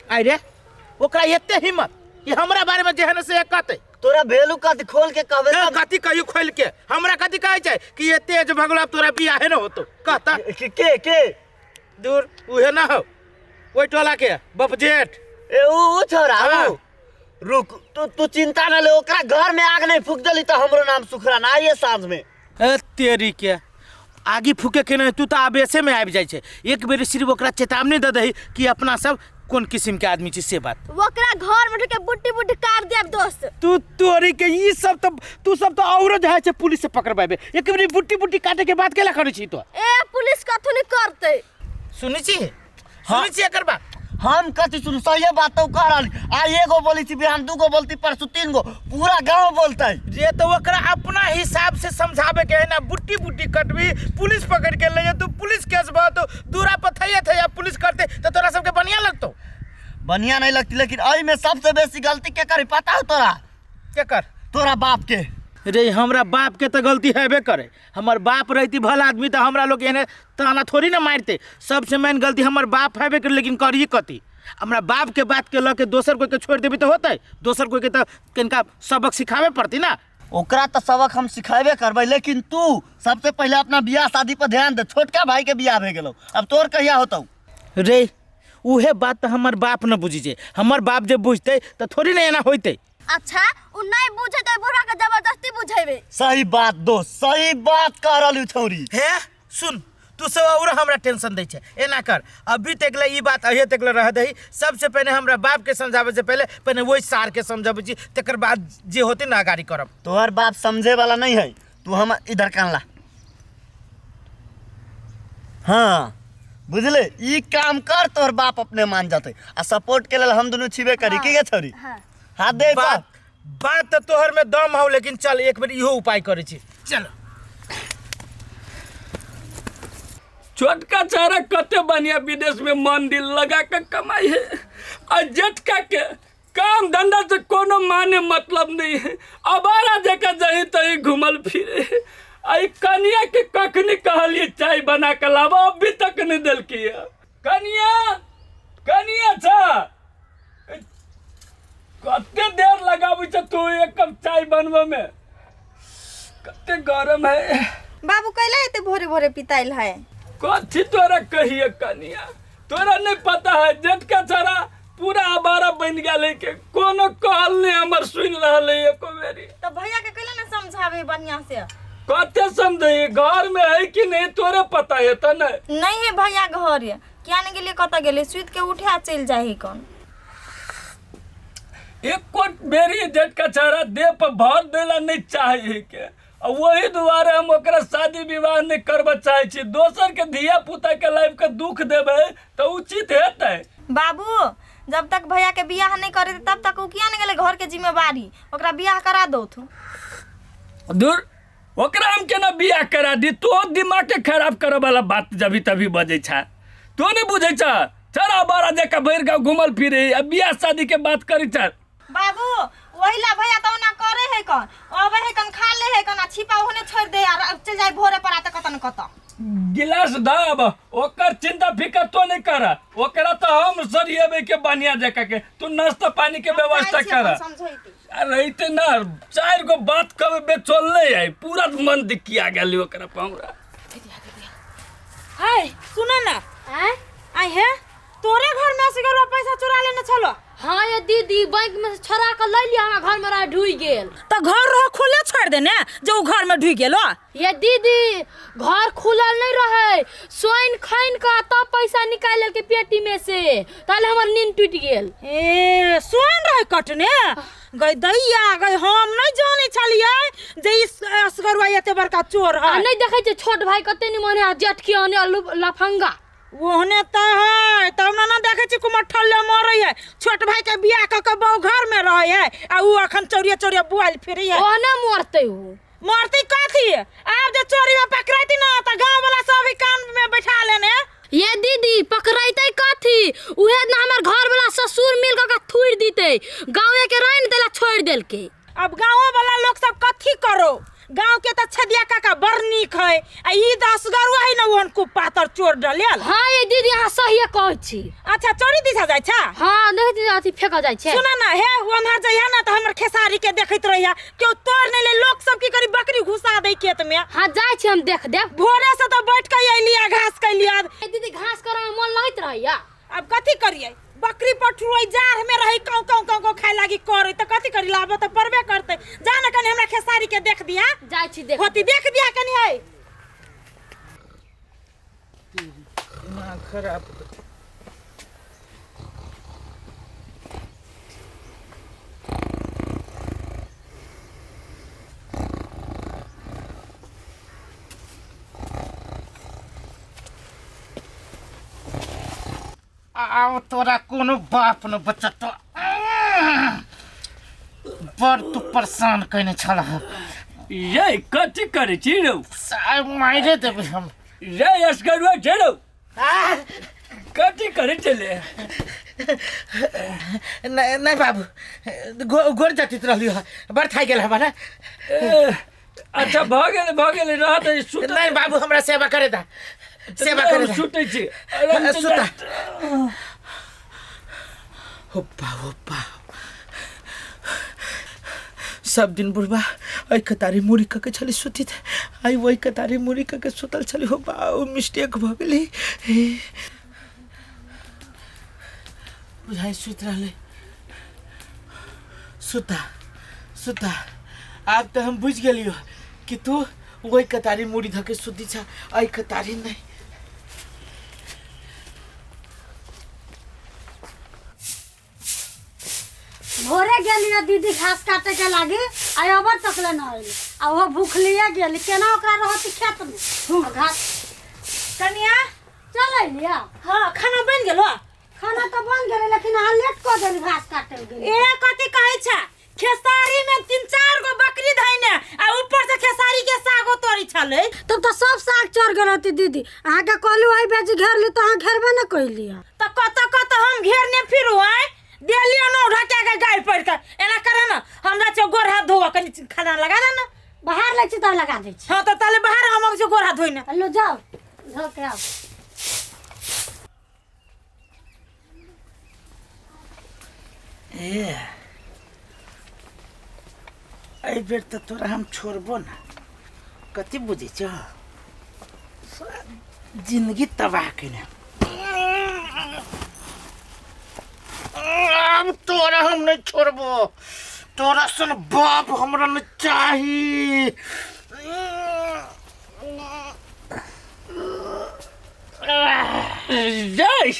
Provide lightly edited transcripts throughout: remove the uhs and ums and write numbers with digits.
आइ रे, ओकरा एते हिम्मत कि हमरा बारे में जेहन से कहते। तोरा भेलू कथी खोल के कहबे? ए, कथी कहियो खोल के? हमरा कथी कहै छै कि एते जे भगलो, अब तोरा बियाहे न होतो, कहता। के के के? दूर, उहे ना हो, ओहि टोला के बप जेठ। ए, ऊ छोरा? हाँ। ऊ रुक, तू तू चिंता न ले, ओकरा घर में आग नहीं फूक देली तो हमरो नाम सुखरा ना। आइए साँझ में। ए तेरी के आगी फूके के नहीं, तू तो आवेशे में आबि जाइ छै। एक बेर सिर्फ ओकरा चेतावनी दे दही कि अपना सब कोन किस्म के आदमी छी, से बात। ओकरा घर में ढुके बुट्टी बुट्टी काट देब दोस्त। तू तोरी के ई सब तो तू सब तो औरो जे है से पुलिस से पकड़बाबे। एक बेर बुट्टी बुट्टी काटे के बात केला करै छी तो? ए, पुलिस कथू नहीं करते। सुनै छी? सुनै छी एकर बात? हम कथी सुन, सही बात तो कह रहल। आ एगो बोली छी, बिहान दूगो बोलती, परसों तीन गो, पूरा गांव बोलते। जे तो ओकरा अपना हिसाब से समझावे के है ना। बुट्टी बुट्टी कटबी, पुलिस पकड़ के ले जेतौ, पुलिस केस भऽ तो दूरा पर थैया थैया पुलिस करते तो तोरा सबके बढ़िया लगतौ? बढ़िया नहीं लगती, लेकिन एहि में सबसे बेसी गलती के करी पता हो तोरा? केकर? तोरा बाप के। रे, हमरा बाप के तो गलती हेबे करे। हमर बाप रहती भला आदमी तो हमरा लोग एहने ताना थोड़ी ना मारते। सबसे मेन गलती हमर बाप हेबे करे, लेकिन करिए कथी? हमरा बाप के बात के लऽ के दोसर कोई के छोड़ देबी तो होतै? दोसर कोई के तो कनिका सबक सिखाबे पड़ती ना। ओकरा तो सबक हम सिखेबे करबै, लेकिन तू सबसे पहले अपना बियाह शादी पर ध्यान दे। छोटका भाई के बियाह भे गेलौ, अब तोर कहिया होतौ? रे, उहे बात तऽ हमर बाप न बुझी छै। हमर बाप जे बुझतै तऽ थोड़ी ने एना होइतै। अच्छा, उ नहीं बुझेतै, बूढ़ा के जबरदस्ती बुझेबे। सही बात दोस्त, सही बात कह रहल छौरी। हे सुन, तू सब और हमरा टेंशन दै छै। एना कर, अभी तक ले ई बात अहिए तक ले रह दही। सबसे पहले हमरा बाप के समझाबै से पहले पहले वही सार के समझाबै छी, तकर बाद जे होते ना अगाड़ी करब। तोहर बाप समझे वाला नहीं है। तू हम इधर कान ला। हाँ, बुझले, ई काम कर, तोहर बाप अपने मान जाते आ सपोर्ट के लेल हम दुनू छिबे करी। की गे छौरी? हाँ। हाथ दे। बात बात तऽ तोहर में दम हौ, लेकिन चल, एक बेर इहो उपाय करै छी, चल। छोटका चारा कते बढ़िया विदेश में मन दिल लगा के कमाई है आ जेठका के काम धंधा से कोनो माने मतलब नहीं है। अबारा जगह जही तही घूमल फिरे है। आई कनिया के कखनी कहलिए चाय बना के लावा, अभी तक नहीं दिलकी है। कनिया, कनिया छा कते देर लगाबै छ तू एक कप चाय बनबे में? कते गरम है। बाबू, कैला एते भोरे भोरे पिताइल है? कथी तोरा कहिए कनिया, तोरा नहीं पता है, जेठका छड़ा पूरा आवारा बन गेल है के कोनो कहल नहीं हमर सुन रहल है एको बेरी। तो भैया के कैला ना समझावे बढ़िया से? कते समझे, घर में है कि नहीं तोरे पता है त नहीं? नहीं है भैया घर, किया नहीं गेलिए, कतऽ गेलिए, सुति के उठे आ चलि जाइ है कौन। एको बेरी जेठका छड़ा देह पर भर देला नहीं चाहे है के, आ वही दुआरे हम ओकरा शादी विवाह नहीं करबा चाहे छी। दोसर के धिया पुता के लाइफ के दुख देबै तऽ उचित हेतै? बाबू, जब तक भैया के बियाह नहीं करे तब तक उ किया नहीं गेले घर के जिम्मेवारी, ओकरा बियाह करा दो तू। दूर, ओकरा हम केना बियाह करा दी? तो दिमाग के खराब करे वाला बात जभी तभी बजै छ। तो नहीं बुझै छ, चरा बारा जका भरि गाँव घुमल फिरे आ बियाह शादी के बात करै छ। बाबू, वही ला भैया तो ओना करे है कौन, अबे है कौन, खा ले है कौन आ छिपा ओहने छोड़ दे आ चल जाए भोरे पर आते कत न कत। गिलास दाब, ओकर चिंता फिकर तो नहीं कर, ओकरा तो हम सरियेबे के बढ़िया जका के। तू नाश्ता पानी के व्यवस्था कर। समझैती रहते ना, चार गो बात कबे बेचल नहीं है, पूरा मन दिकिया गेल ओकरा पर हमरा। हाय, सुन ना। आँय? आइ हे, तोरे घर में से गेलो पैसा चुरा लेने छलो? हाँ ये दीदी, बैंक में से छोड़ा के ले लिया, हमरा घर में रह ढुई गेल। तो घर रह खुले छोड़ देने जो उ घर में ढुई गेलो? ये दीदी, घर खुलल नहीं रहे, सोइन खाइन का तब पैसा निकाल लेलके पेटी में से, ताले हमर नींद टूट गेल। ए, सोन रहे कटने गई दैया गई, हम नहीं जाने छलिए जे ई असगरुआ एते बड़का चोर आ है। नहीं देखे छे छोट भाई कते निमन है, जेठकी आने लफंगा। ओहने त है तब ना, ना देखे छी कुमार ठल्ले मरे है। छोट भाई के बियाह क के बहु घर में रहे है आ उ अखन चोरिया चोरिया बुआल फिरे है। ओहने मरते हो। मरती कथी, आब जे चोरी में पकड़ाती ना त गांव वाला सब ही कान में बैठा लेने। ये दीदी, पकड़ैते कथी, उहे ना हमर घर वाला ससुर मिल के थुड़ दीते, गाँवे के रहे ने तेला छोड़ देलके। अब गाँव वाला लोग सब कथी करो, गांव के त छदिया काका बड़ नीक है आ ई दसगरुआ है न ओहन खूब पातर चोर डलेल। हाँ ये दीदी अहाँ सहिए कहै छी। अच्छा चोरी दिशा जाइ छा? हाँ नहीं दीदी अथी फेंकल जाइ छै। सुना ना हे ओम्हर जइहा ना त हमर खेसारी के देखैत रहिया केओ तोड़ नहीं ले, लोग सब की करी बकरी घुसा दे खेत में। हाँ जाइ छी हम देख देब। भोरे से तो बैठ के अइली आ घास कैलिया। ए दीदी घास करे में मन लगैत रहैया। अब कथी करिए बकरी पठुआ जाड़ में रही काउ काउ काउ काउ खाए लागी करे त कथी करी लाबो त परबे करते। जा ना कनी हमरा खेसारी के देख दिया। जाइ छी देख। होती देख दिया कनी है। दिमाग खराब। आब तोरा कोनो बाप न बचत। बड़ तू परेशान कयने छलह। ये कथी करै छी रौ? साहब मारि देबै हम। रे असगरुआ छै रौ। कथी करै छलै? नहीं नहीं बाबू गोर जटित रहली है बड़ थाकि गेल हबा ना। अच्छा भऽ गेलै भऽ गेलै रह दे सुत। नहीं बाबू हमरा सेवा करे दा सेवा करे दा। सुतै छी सुता। होप्पा होप्पा सब दिन बुढ़बा एहि कतारी मुड़ी कऽ के छली सुतित आइ ओहि कतारी मुड़ी कऽ के सुतल छली। हो बाबू मिस्टेक भऽ गेलै बुझाइ सुति रहलै। सुता सुता आब तऽ हम बुझि गेलियो कि तू ओहि कतारी मुड़ी धऽ के सुति छ एहि कतारी नहि। भोरे गेली दीदी घास काटे के लागी आ अबर तक ले न आइल आ वो भूखलिए गेली केना ओकरा रहती खेत में घास। कनिया चल अइलिया। हाँ खाना बन गेलो? खाना तो बन गेलै लेकिन अहाँ लेट कऽ देली घास काटे गेली। ए कथी कहै छ खेसारी में 3-4 गो बकरी धइने आ ऊपर से खेसारी के सागो तोड़ी छलै। तब तो सब साग चढ़ गेल होती दीदी। अहाँ के कहलू आई बेजी घेर ली तो अहाँ घेरबे न कैलिया। त कत कत हम घेरने फिरू आय देलियो न ढका के गाय पड़ के एना कर न हमरा छौ गोर हाथ धोआ कनी खाना लगा दे न। बाहर लै छी तब लगा दै छी। हां त ताले बाहर हम छौ गोर हाथ धोइने। लो जाओ धो के आओ। ए एहि बेर तऽ तोरा हम छोड़बो ना। कथी बुझै छ जिंदगी तबाह केने। आब तोरा हम नहीं छोड़बो तोरा सन बाप हमरा नहीं चाही। रे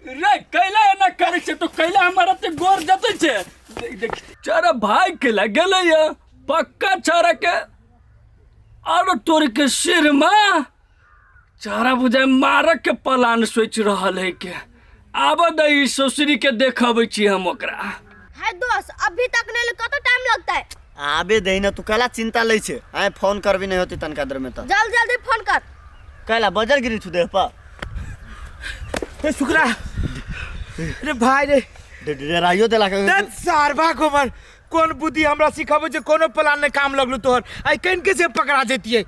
रे कैला एना करै छै तो कैला हमारा ते गोर जतै छै। देख देख चारा भाई कैला गेलै या पक्का चारा के आरो तोर के सिर में चारा बुझाय मारक के प्लान सोच रहल है के आब दे ई ससुरी के देखबै छी हम ओकरा। हाय दोस्त अभी तक नहीं कत टाइम लगता है? आबे दे ना तू कैला चिंता लै छै। आए फोन करबी नहीं होती तनका देर में त जल्दी जल्दी फोन कर। कैला बजर गिरी छु देह पर। ए शुक्रा रे भाई रे डराइयो देला के सारबा गोमर कोन बुद्धि हमरा सिखाबो जे कोनो प्लान ने काम लगलू तोहर आई कन के से पकड़ा जतिए।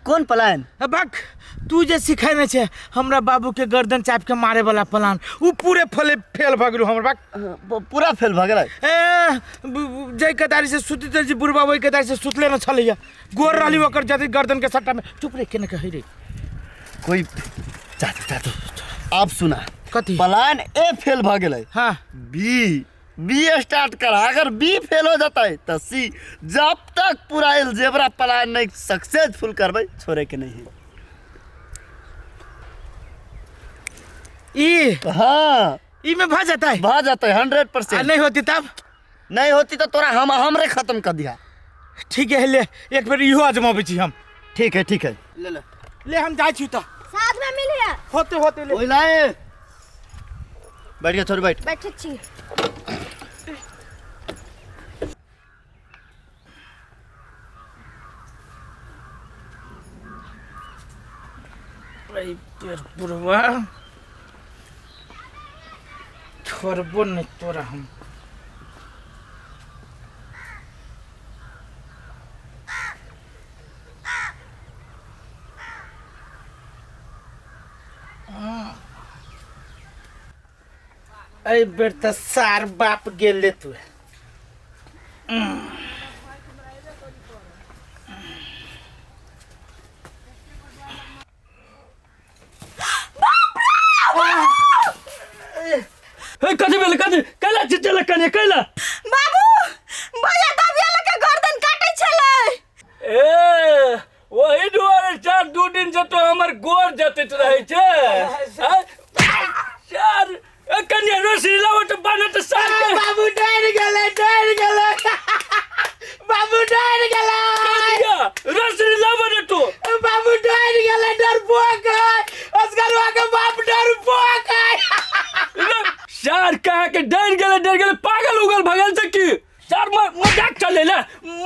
कोन प्लान? बक तू जे सिखेने छे हमरा बाबू के गर्दन चाप के मारे वाला प्लान उ पूरे फले फेल भ गेलू हमर बक पूरा फेल भ गेलै। ए जै कतारी से सुतित जी बुढ़बा ओइ कतारी से सुतले न छलैया गोर रहली ओकर जति गर्दन के सट्टा में। चुप रे केने कहै रे कोई चाचू चाचू। अब सुना कथी? प्लान ए फेल भ गेलै। हाँ बी बी स्टार्ट कर अगर बी फेल हो जाता है तो सी। जब तक पूरा अलजेब्रा प्लान नहीं सक्सेसफुल करबै छोड़े के नहीं है। ई हाँ ई में भ जाता है भ जाता है 100%। नहीं होती तब? नहीं होती तो तोरा हम हमरे खत्म कर दिया। ठीक है ले एक बेर इहो आजमाबै छी हम। ठीक है ठीक है ले ले ले हम जाइ छी त साथ में मिलिए होते होते ले ओइ लाए बैठ गया छोड़ बैठ बैठे छी। बुढ़वा छोड़बो नहीं तोरा हम। एहि बेर तऽ सार बाप गेले तू। हे कथी भेलै कथी कैला चिचेला कने कैला? बाबू भैया दबिया लके गर्दन काटै छलै। ए वही दुआरे चार दू दिन से तो हमर गोर जतैत रहै छै। आँय? चार ए कनिया रस्सी लाबो तऽ बान्हत सार के। बाबू डर गेलै, डर गेलै बाबू, डर गेलै। कनिया रस्सी लाबो ने तू। बाबू डर गेलै, डरपोक है असगरवा के बाप, डरपोक है। सार कहा के डर गेलै, डर गेलै, पागल उगल भगल छै की? सार मजाक चले ला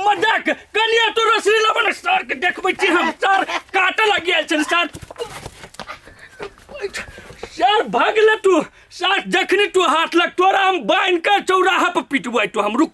मजाक। कनिया तू रस्सी लाबो ने, सार के देखबै छी हम। सार काटे लागि गेल छै सार। सार भागले तू सार, जखनी तू हाथ लग तोरा हम बान्हि के चौराहा पर पिटबै तू हम। रुक।